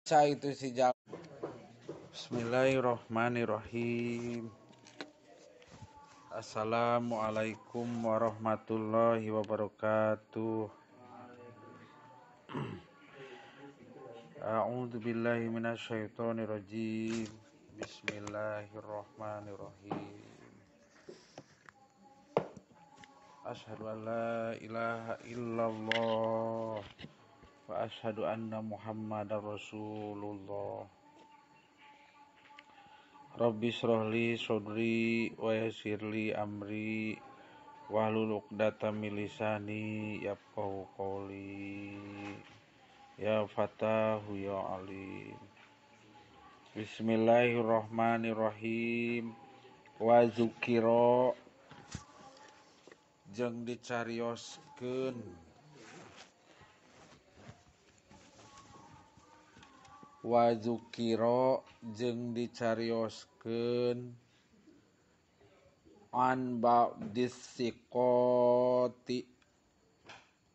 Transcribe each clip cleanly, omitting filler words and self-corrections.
Itu si jalma. Bismillahirrahmanirrahim. Assalamualaikum warahmatullahi wabarakatuh. A'udzu billahi minasyaitonir rajim. Bismillahirrahmanirrahim. Asyhadu an la ilaha illallah wa asyhadu anna Muhammadar Rasulullah. Rabbi shrah li sadri wa yassir li amri wahlul 'uqdatam min lisani yafqahu qawli. Ya Fatahu ya Alim. Bismillahirrahmanirrahim. Wa zukira jeung dicarioskeun. Wa zukira jeung dicarioskeun an ba'dis siqati,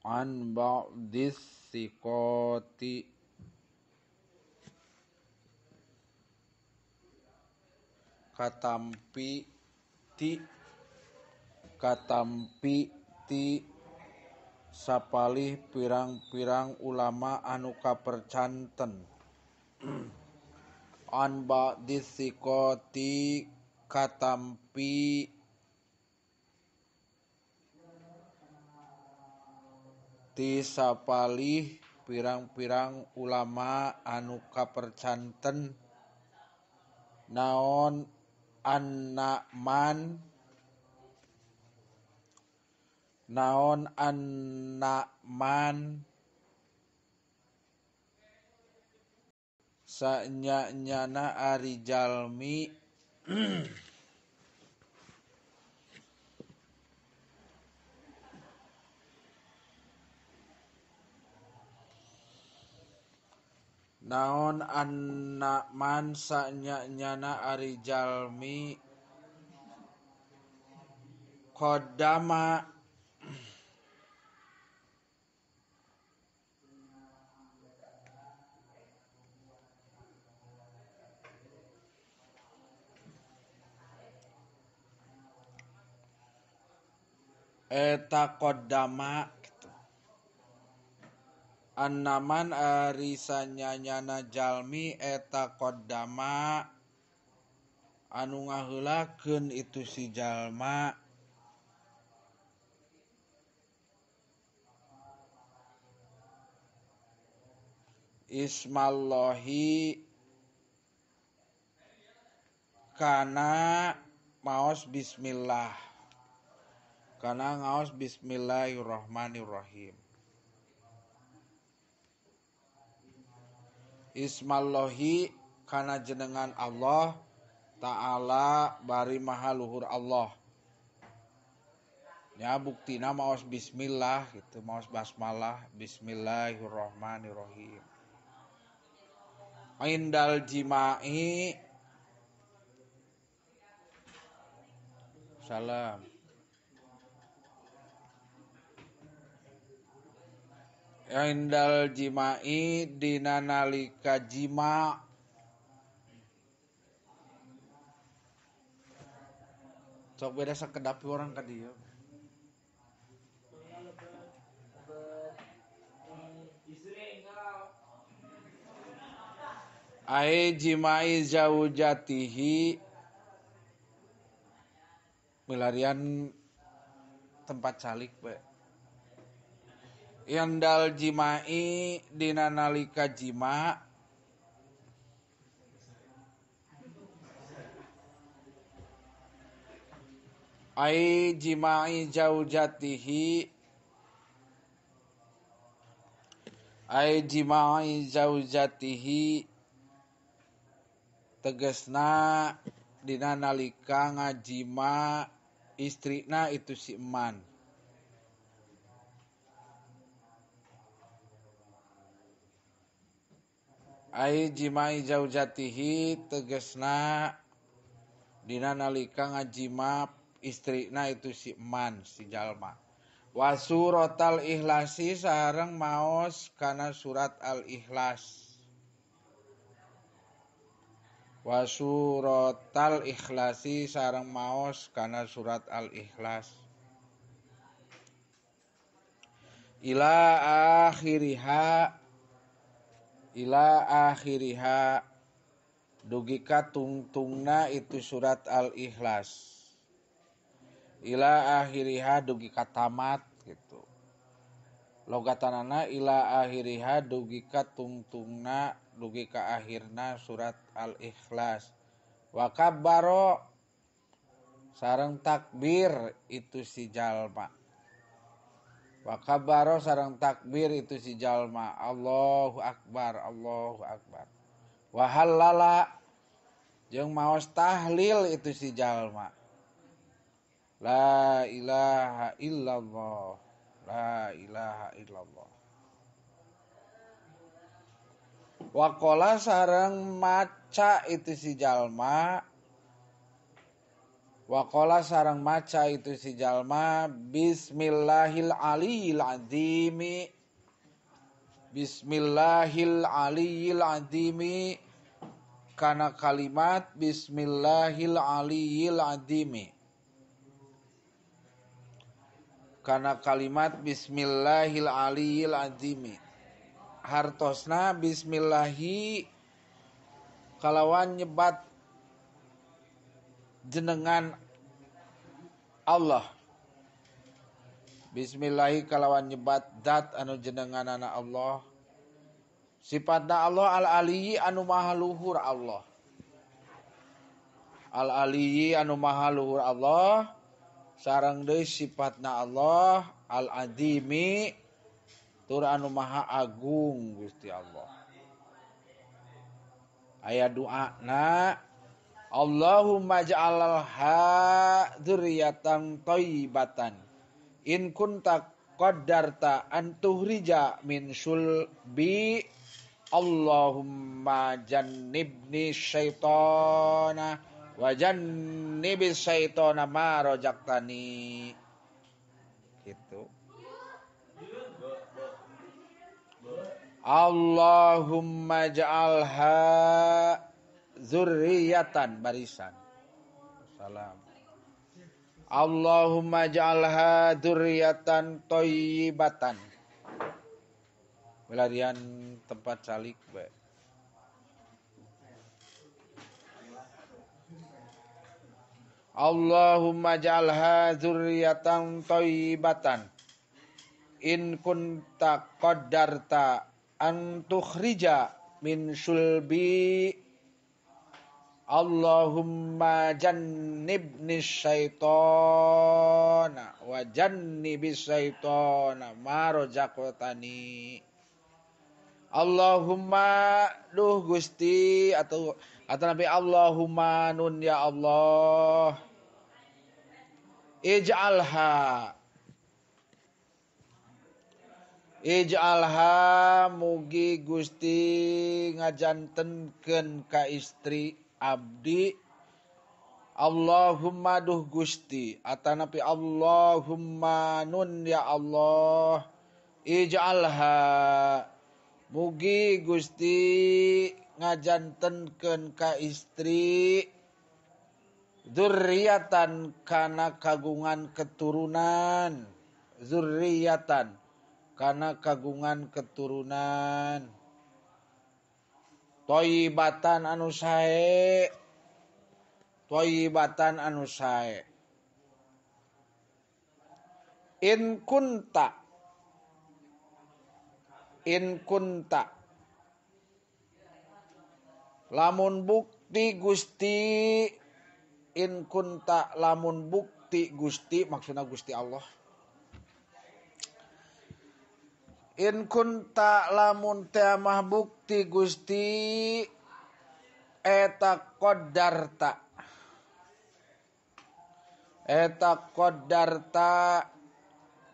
an ba'dis siqati katampi ti, katampi ti sapalih pirang-pirang ulama anu kapercanten. An ba'dis siqati katampi ti sapalih pirang-pirang ulama anu kapercanten naon annaman, naon annaman sanya-nyana ari jalmi naon annaman sanya-nyana ari jalmi qadama eta qaddama gitu. Annaman ari sanyanyana jalmi eta qaddama anu ngaheulakeun itu si jalma ismallahi kana maos bismillah, kana ngaos bismillahirrahmanirrahim. Ismallahi kana jenengan Allah Ta'ala bari maha luhur Allah. Ya buktina maos bismillah gitu, maos basmalah bismillahirrahmanirrahim. Indal jima'i salam. Indal jima'i dina nalika jima sok beda sakedapi orang ka dieu. Ai jima'i zaujatihi milarian tempat calik we. Indal jima'i dina nalika jima ai jima'i zaujatihi, ai jima'i zaujatihi tegasna dina nalika ngajima istrina itu si eman. Ai jima'i zaujatihi tegasna dina nalika ngajima istrina itu si eman si jalma. Wa suratal ikhlasi sareng maos kana surat al ikhlas. Wa suratal ikhlasi sareng maos kana surat al-ikhlas. Ila akhiriha, ila akhiriha dugi ka tungtungna itu surat al-ikhlas. Ila akhiriha dugi ka tamat gitu. Logatanana ila akhiriha dugi ka tungtungna dugi ka akhirna surat al-ikhlas. Wa kabbaro sareng takbir itu si jalma. Wa kabbaro sareng takbir itu si jalma. Allahu akbar, Allahu akbar. Wa halala jeung maos tahlil itu si jalma. La ilaha illallah, la ilaha illallah. Waqala sareng maca itu si jalma. Waqala sareng maca itu si jalma bismillahil aliyil azimi. Bismillahil aliyil azimi kana kalimat bismillahil aliyil azimi. Kana kalimat bismillahil aliyil azimi. Hartosna bismillahi kalawan nyebat jenengan Allah. Bismillahi kalawan nyebat zat anu jenenganana Allah. Sifatna Allah al-aliyyi anu maha luhur Allah. Al-aliyyi anu maha luhur Allah. Sareng deui sifatna Allah al-azimi tur anu maha agung Gusti Allah. Aya doana Allahumma ja'alha dzurriyyatan thayyibatan in kunta qaddarta an tuhrija min sulbi Allahumma jannibni syaitana wa jannibis syaitana ma razaqtani. Gitu. Allahumma ja'alha zurriyatan barisan. Salam. Allahumma ja'alha dzurriyyatan thayyibatan. Pelarian tempat salik bae. Allahumma ja'alha dzurriyyatan thayyibatan. In kunta qaddarta an tukhrija min sulbi Allahumma jannibni syaitana wa jannibis syaitana ma razaqtani. Allahumma duh Gusti atau Nabi Allahumma nun ya Allah ij'alha ij'alha mugi Gusti ngajantenkeun ka istri abdi. Allahumma duh Gusti atanapi Allahumma nun ya Allah ij'alha mugi Gusti ngajantenkeun ka istri dzurriatan kana kagungan keturunan, dzurriatan kana kagungan keturunan thayyibatan anu sae, thayyibatan anu sae. In kunta, in kunta lamun bukti Gusti, in kunta lamun bukti Gusti maksudna Gusti Allah. In kunta lamun teh mah bukti Gusti eta qaddarta, eta qaddarta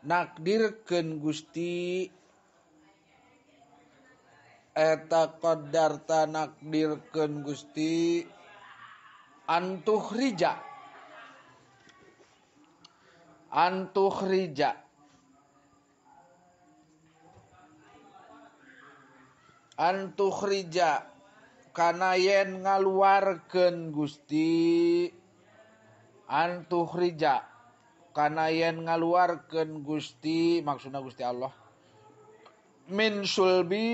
nakdirkeun Gusti, eta qaddarta nakdirkeun Gusti antukhrija, antukhrija, antukhrija kana yen ngaluarkeun Gusti antukhrija kana yen ngaluarkeun Gusti maksudna Gusti Allah min sulbi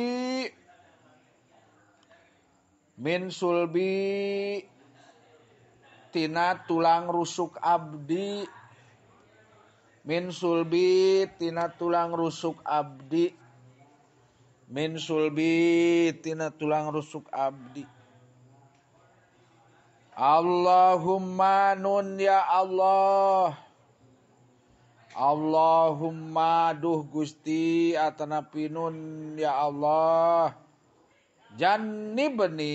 tina tulang rusuk abdi min sulbi tina tulang rusuk abdi min sulbi tina tulang rusuk abdi. Allahumma nun ya Allah, Allahumma duh Gusti atanapi nun ya Allah, jannibni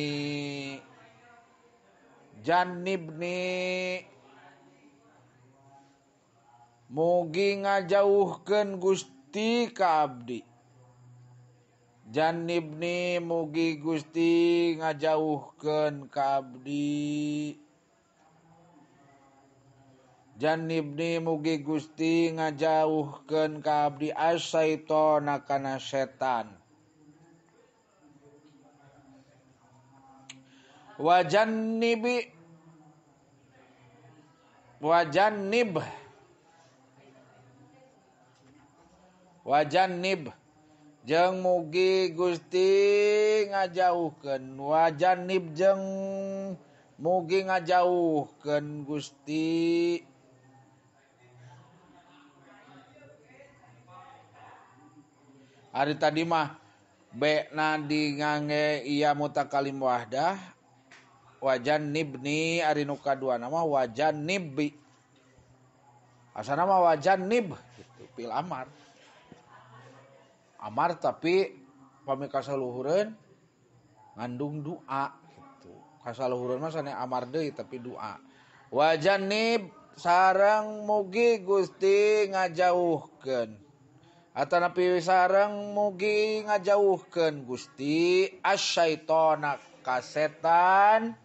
jannibni mugi ngajauhkeun Gusti ka abdi, jannibni mugi Gusti ngajauhkeun ka abdi, jannibni mugi Gusti ngajauhkeun ka abdi asyaitona kana setan, wajannibi wajannib wajannib jeung mugi Gusti ngajauhkeun wajanib jeung mugi ngajauhkeun Gusti ari tadi mah be na di ngange iya mutakalim wahdah wajanibni ari nu kadua nama wajanibbi asana mah wajanib gitu pil amar amar tapi pami kasaluhureun ngandung doa gitu. Kasaluhureun mah sane amar deui tapi doa. Wajanib sareng mugi Gusti ngajauhkeun atanapi sareng mugi ngajauhkeun Gusti asyaitona ka setan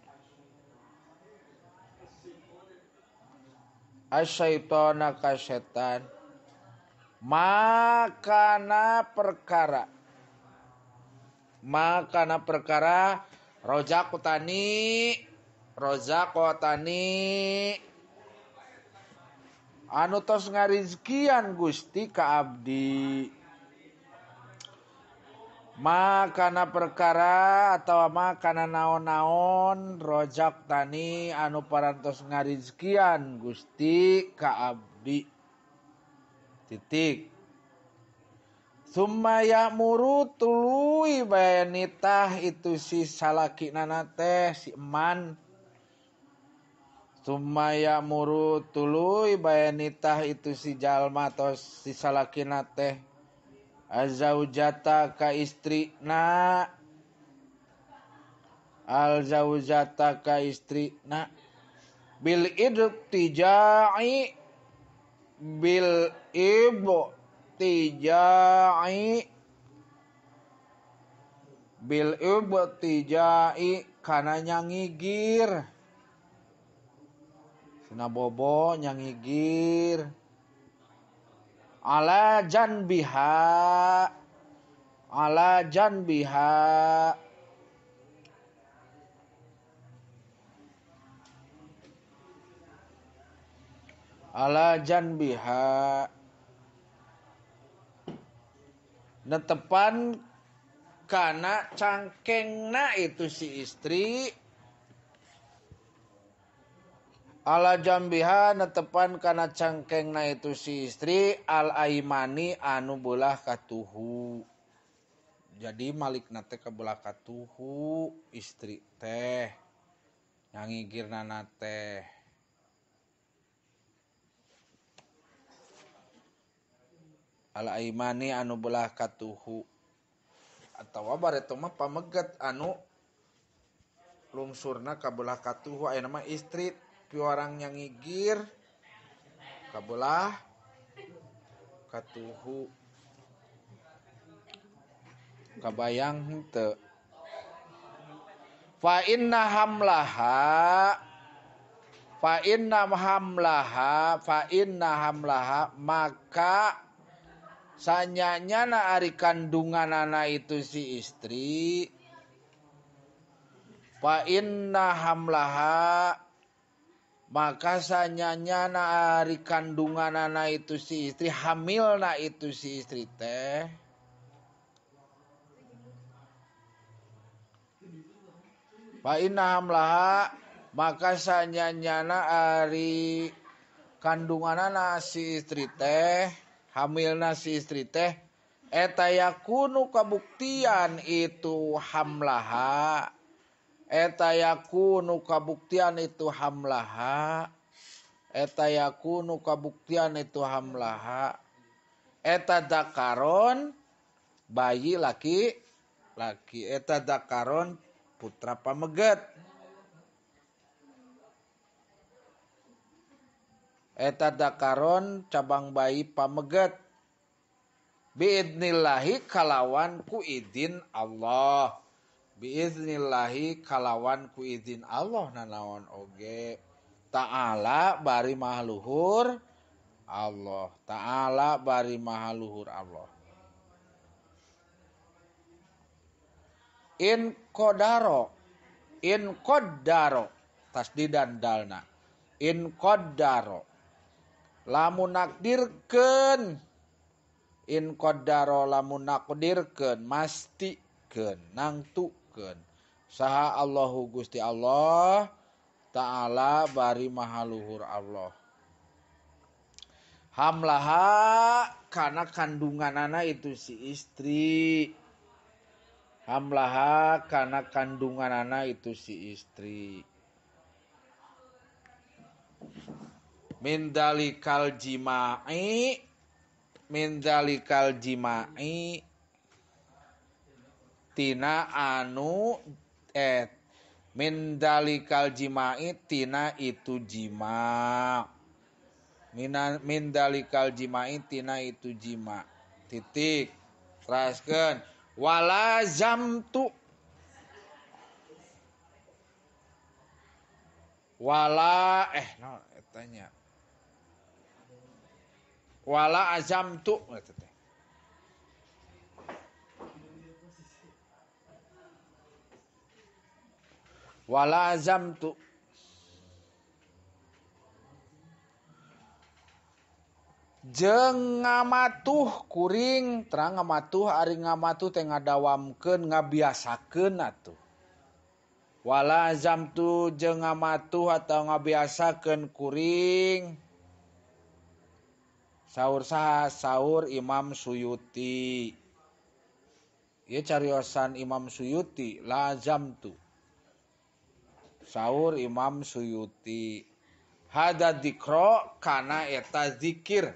asyaitona ka setan makana perkara rojakotani anu tos ngarizkian Gusti ka abdi, makana perkara atawa makana naon-naon rojaktani anu parantos ngarizkian Gusti ka abdi titik. Summa ya'muru tuluy bayanitah itu si salaki nana teh si eman. Summa ya'muru tuluy bayanitah itu si jalma atau si salaki teh azaujata ka istrina, alzaujata ka istrina bil idtija'i bil ibtija'i bil ibtija'i kana nyangigir sina bobo nyangigir ala janbiha ala janbiha ala janbiha netepan kana cangkengna itu si istri ala jambiha netepan kana cangkengna itu si istri al aimani anu belah katuhu. Jadi malikna teh ka belah katuhu istri teh nyangigirna teh. Al aimani anu belah katuhu atawa bareto mah pamegat anu lungsurna ka belah katuhu aya nama istri piwarang nyangigir ka belah katuhu kabayang henteu. Fa inna hamlaha fa inna hamlaha fa inna hamlaha maka sanyanya na ari kandunganana itu si istri Fa inna hamlaha maka sanyanyana ari kandunganana itu si istri, hamilna itu si istri teh fa inna hamlaha maka sanyanyana ari kandunganana si istri teh, hamilna si istri teh eta yakunu kabuktian itu hamlaha, eta yakunu kabuktian itu hamlaha, eta yakunu kabuktian itu hamlaha, eta dakaron bayi laki laki, eta dakaron putra pameget, eta dakaron cabang bayi pameget biidnillahi kalawan ku idin Allah, biiznillahi kalawan ku izin Allah nanaon oge ta'ala bari maha luhur Allah, ta'ala bari maha luhur Allah. In qadaro, in qaddaro tasdidan dalna, in qaddaro lamun nakdirkeun, in qaddaro lamun nakdirkeun mastikeun nangtukeun saha Allahu Gusti Allah ta'ala bari maha luhur Allah. Hamlaha kana kandunganana itu si istri, hamlaha kana kandunganana itu si istri, min dalikal jima'i, min dalikal jima'i tina anu min dalikal jima'i tina itu jima, min dalikal jima'i tina itu jima titik teraskeun wala zamtu wala no etanya wala azamtu eta teh wala azamtu jeung ngamatuh kuring terang ngamatuh ari ngamatuh teh ngadawamkeun ngabiasakeun atuh wala azamtu jeung ngamatuh atau ngabiasakeun kuring saur saha saur Imam Suyuti ieu cariosan Imam Suyuti la azamtu saur Imam Suyuti hada dikro kana eta zikir,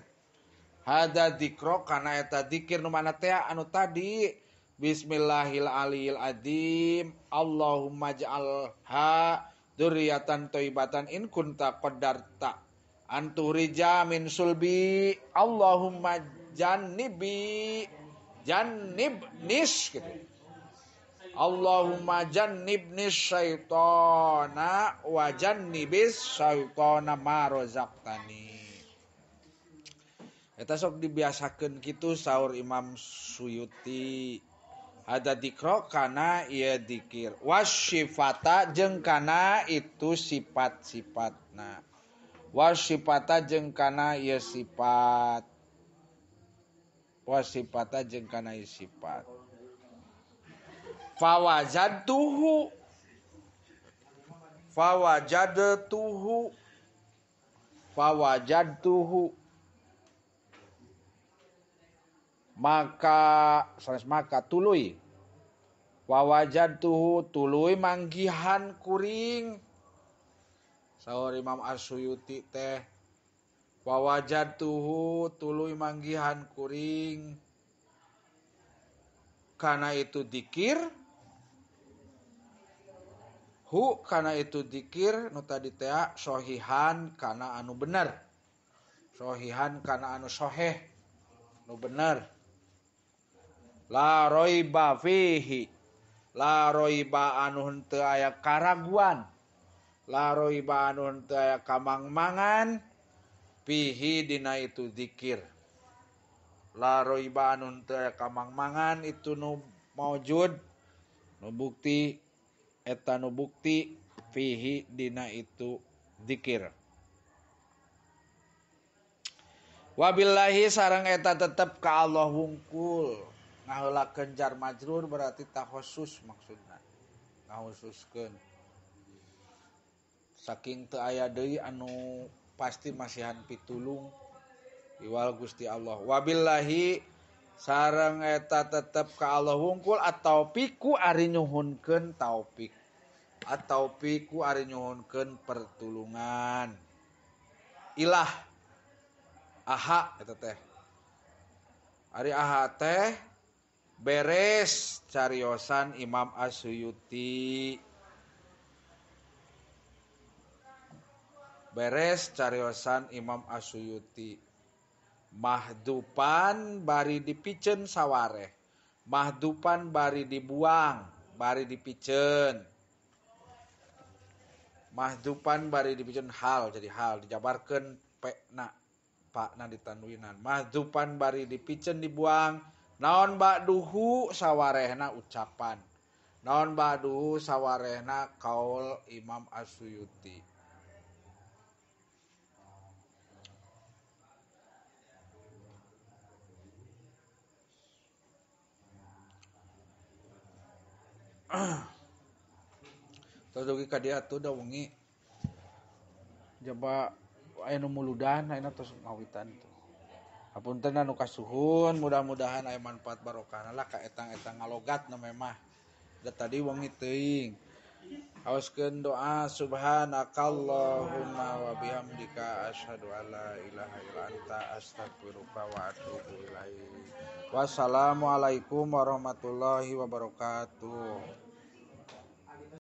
hada dikro kana eta zikir nu mana teh anu tadi bismillahil aliyil azim Allahumma ja'alha dzurriatan thayyibatan in kunta qaddarta anturija min sulbi Allahumma jannibi jannibnis gitu Allahumma jannibnis syaitana wa jannibis syaitana ma razaqtani. Eta sok dibiasakeun kitu saur Imam Suyuti. Ada dikro kana ieu dikir wasifata jeung kana itu sifat-sifatna, wasifata jeung kana ieu sifat, wasifata jeung kana ieu sifat. Fawajadtuhu, fawajadtuhu, fawajadtuhu maka sanes maka tuluy wawajadtuhu tuluy manggihan kuring saur Imam As-Suyuti teh wawajadtuhu tuluy manggihan kuring kana itu dikir hu kana itu dikir nu tadi teh sohihan kana anu bener, sohihan kana anu soheh nu bener, la roiba fihi la roiba anu henteu aya karaguan, la roiba anu henteu aya kamangmangan fihi dina itu zikir, la roiba anu henteu aya kamangmangan itu nu maujud nu bukti eta nu bukti fihi dina itu dzikir. Wabillahi sareng eta tetep ka Allah wungkul. Ngaheulakeun jar majrur berarti takhusus maksudna. Ngahususkeun. Saking teu aya deui anu pasti masihan pitulung iwal Gusti Allah. Wabillahi sareng eta tetep ka Allah wungkul atau piku ari nyuhunkeun taufik. Atau piku ari nyuhunkeun pertulungan. Ilah aha eta teh. Ari aha teh beres cariosan Imam As-Suyuti. Beres cariosan Imam As-Suyuti. Mahdupan bari dipiceun sawareh. Mahdupan bari dibuang, bari dipiceun. Mahdupan bari dipiceun hal jadi hal dijabarkeun pekna pakna ditanwinan. Mahdupan bari dipiceun dibuang. Naon ba'duhu sawarehna ucapan. Naon ba'duhu sawarehna kaul Imam As-Suyuti. Terus dugi ka dieu atuh da wengi. Jaba aya nu muludan ayeuna tos ngawitan tuh. Hapunten anu kasuhun, mudah-mudahan aya manfaat barokahna lah ka etang-etang ngalogat na mah. Da tadi wengi teuing. Haoskeun doa subhanakallahumma wa bihamdika asyhadu alla ilaha illa anta astaghfiruka wa atubu ilaik. Wassalamualaikum warahmatullahi wabarakatuh.